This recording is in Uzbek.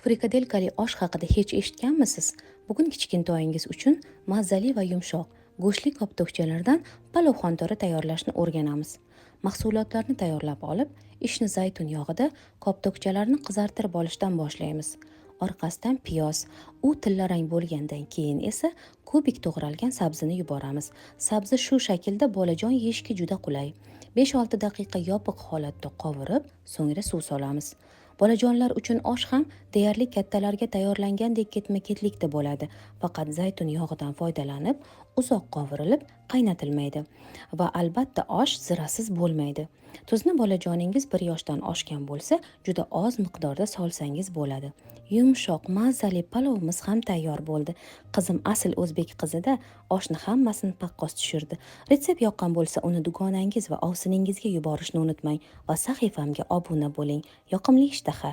Frikadelkali osh haqida hech eshitganmisiz? Bugun kichkintoyingiz uchun mazali va yumshoq go'shtli koptokchalardan palov xontori tayyorlashni o'rganamiz. Mahsulotlarni tayyorlab olib, ishni zaytun yog'ida koptokchalarni qizartirib olishdan boshlaymiz. Orqasidan piyoz, u tillarang bo'lgandan keyin esa kubik to'g'ralgan sabzini yuboramiz. Sabzi shu shaklda bolajon yeyishga juda qulay. 5-6 daqiqa yopiq holatda qovurib, so'ngra suv solamiz. Bolajonlar uchun osh ham deyarli kattalarga tayyorlangandek ketma-ketlikda bo'ladi. Faqat zaytun yog'idan foydalanib, uzoq qovurilib, qaynatilmaydi. Va albatta osh zirasiz bo'lmaydi. Tuzni bolajoningiz 1 yoshdan oshgan bo'lsa, juda oz miqdorda solsangiz bo'ladi. Yumshoq, mazali palovimiz ham tayyor bo'ldi. Qizim asl o'zbek qizida oshni hammasini paqqos tushirdi. Retsept yoqqan bo'lsa, uni dugonangiz va ovsiningizga yuborishni unutmang va sahifamga obuna bo'ling. Yoqimli ishtaha.